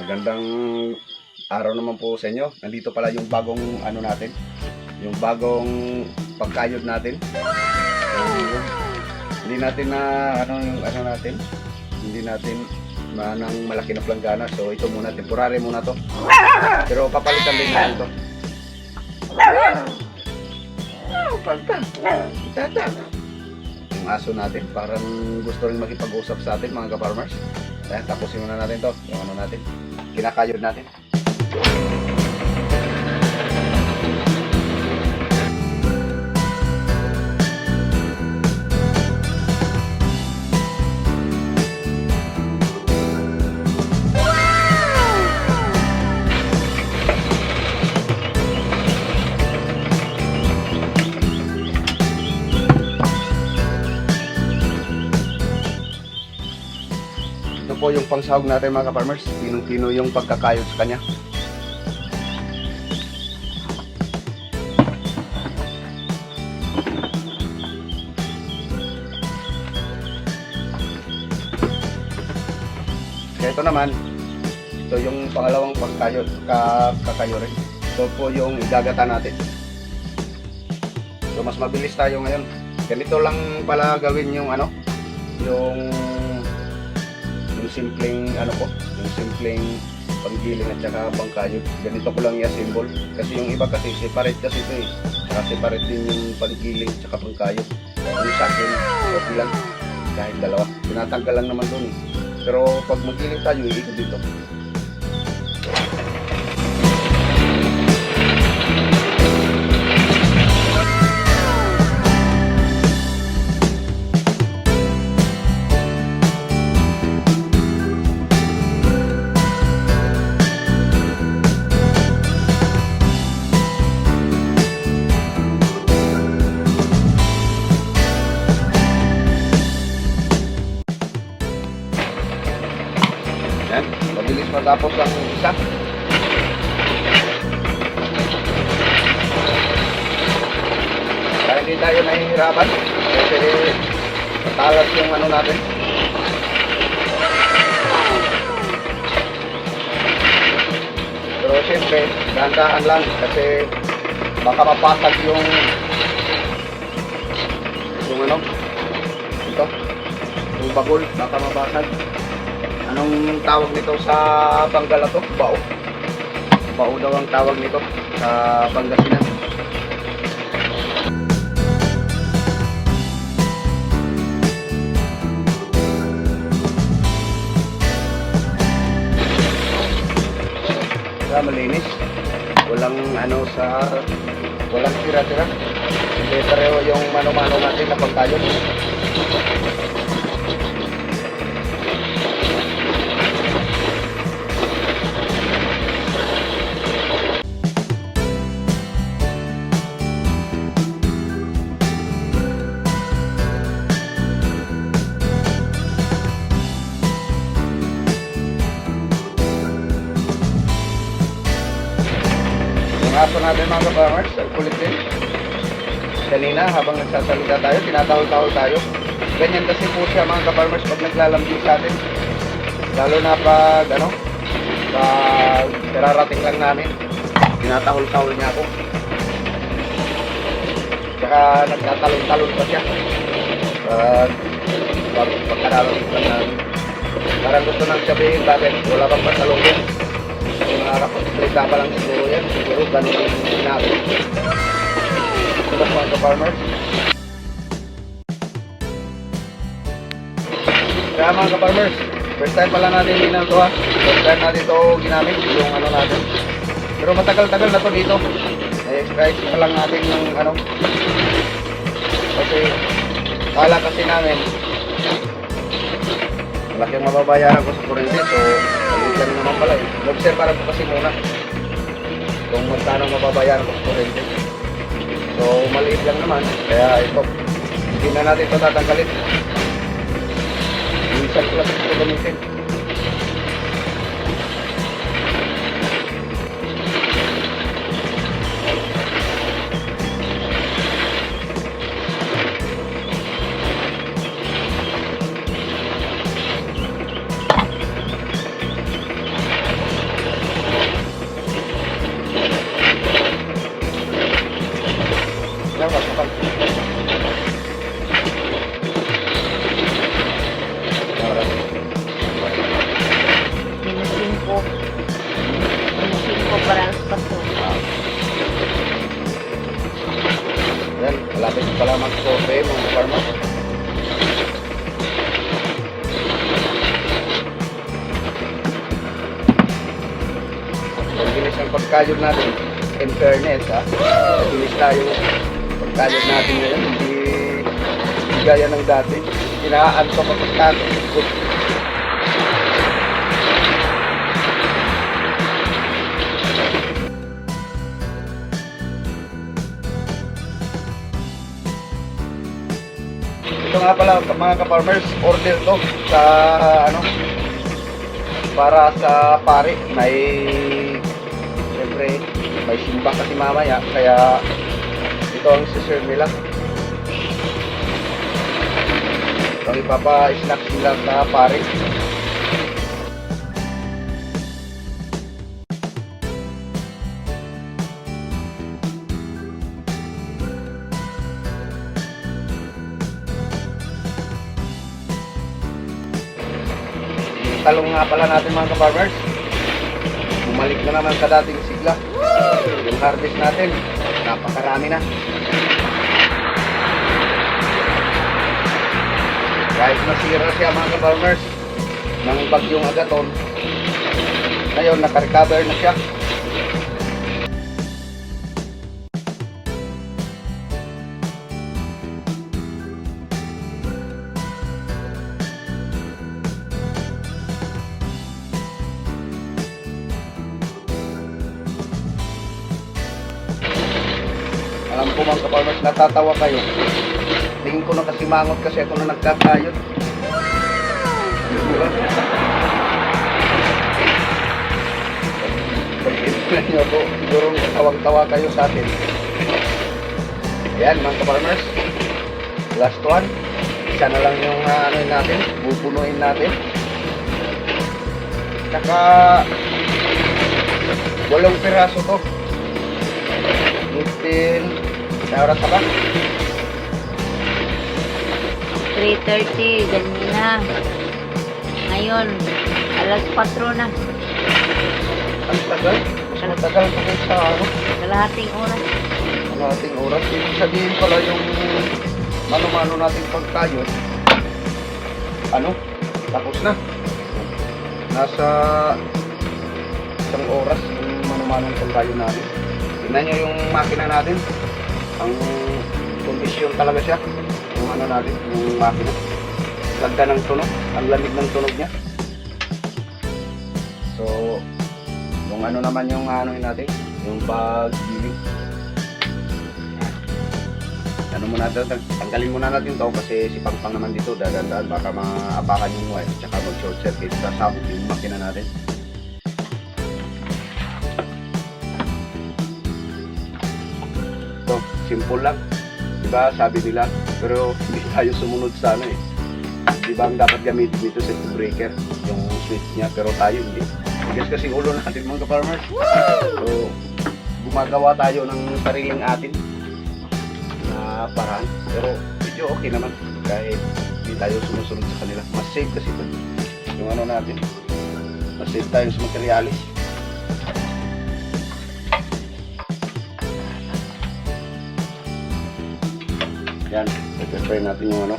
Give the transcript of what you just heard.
Magandang araw naman po sa inyo. Nandito pala yung bagong ano natin. Yung bagong pagkayod natin. So, hindi natin na ano yung ano natin. Hindi natin na ng malaki na planggana. So ito muna, temporary muna to. Pero papalitan din natin to. Tata. Yung aso natin, parang gusto rin makipag-usap sa atin, mga ka-farmers. Ayan, tapusin muna natin to. Yung ano natin. Kinakayod natin. Ito po yung pangsahog natin, mga ka-farmers. Pinong-pino yung pagkakayod sa kanya. Kaya ito naman, ito yung pangalawang pagkayod, kakayo rin. Ito po yung igagata natin. So mas mabilis tayo ngayon. Ganito lang pala gawin yung ano, yung simpleng ano po, yung simpleng panggiling at saka pangkayod. Ganito ko lang i-assemble. Kasi yung iba kasi, separate kasi ito eh. Saka separate din yung panggiling at saka pangkayod. Yung sa akin, okay lang. Kahit dalawa. Tinatanggal lang naman dun eh. Pero pag magiling tayo, iikot dito. Yan. Mabilis matapos ang isa. Kaya hindi tayo nahihirapan. Kasi matalas yung ano natin. Pero siyempre, dahan-dahan lang kasi baka mapasag yung ano, ito, yung bagol, baka mabasag. Anong tawag nito sa Bangala to? Bao. Bao daw ang tawag nito sa Pangasinan. Kaya malinis. Walang ano sa walang tira-tira. Hindi pareho yung mano-mano natin na pagkayon. Yung aso natin, mga ka-farmers, ang kulit din. Kanina, habang nagsasalita tayo, tinatahol-tahol tayo. Ganyan kasi po siya, mga ka-farmers, pag naglalambing sa atin. Lalo na pag, ano, pag kararating lang namin, tinatahol-tahol niya ako. Tsaka nagtatalon-talon pa siya. Pag, pagkararating lang namin. Parang gusto nang sabihin, bakit wala bang pasalubong? Kung nakakapagsalita pa lang siguro yan, siguro ganun ang sinabi. Ito ba, mga ka-farmers? Kaya, mga ka-farmers, first time pala natin ginagawa to ha. First time natin to ginamit, yung ano natin. Pero matagal-tagal na to dito. Na-express pa lang natin yung ano. Kasi, kala kasi namin, malaki ang mababayaran ko sa kuryente. So, maliit lang naman pala eh. Observe para po kasi muna kung magkano mababayaran ko sa kuryente. So, maliit lang naman. Kaya ito, hindi na natin ito tatanggalin. Minsan ko lang ito gamitin. pagkayod natin. In fairness, ha. Mabilis tayo pagkayod natin ngayon. Hindi gaya ng dati. Inaantok ako pagkayod. Ito nga pala, mga ka-farmers, order to sa ano, para sa pare. May, siyempre, may simba kasi mamaya, kaya ito ang siserve nila. Ito ang ipapa-snacks nila sa pare. Yung talong nga pala natin, mga ka-farmers, bumalik na naman sa dating sigla. Yung harvest natin, napakarami na. Kahit nasira siya, mga ka-farmers, ng bagyong Agaton, ngayon nakarecover na siya. Alam ko, mga ka-farmers, natatawa kayo. Tingin ko na kasi mangot kasi ako na nagkakayod. Diba? Pag niyo ako, siguro tawang-tawa kayo sa akin. Ayan, mga ka-farmers. Last one. Isa na lang yung ano natin, bubunuin natin. Tsaka 8 piraso to. 15 na oras na ba? 3:30, ganyan na. Ngayon, alas 4 na. Ang tagal. Mas matagal pa kayo sa ano, Kalahating oras. kalahating oras. Ibig sabihin pala, yung mano-mano nating pagkayod, ano, tapos na. Nasa 1 oras yung mano-manong pagkayod natin. Tingnan nyo yung makina natin. Ang kondisyon talaga siya. Yung ano natin, yung makina. Ganda ng tunog. Ang lamig ng tunog niya. So, yung ano naman yung ano natin, yung paggiling. Ano muna natin, tanggalin muna natin to kasi si Pangpang naman dito, dadandaan, baka maapakan yung wire, tsaka mag short circuit, sasabog yung makina natin. Ito, simple lang. Diba, sabi nila, pero hindi tayo sumunod sa ano eh. Diba ang dapat gamitin dito sa breaker, yung switch niya, pero tayo hindi. Tigas kasi ulo natin, mga ka-farmers. So, gumagawa tayo ng sariling atin na paraan. Pero medyo okay naman kahit hindi tayo sumusunod sa kanila. Mas safe kasi ito. Yung ano natin. Mas safe tayo sa materialis. Yan. I-prepare natin yung ano.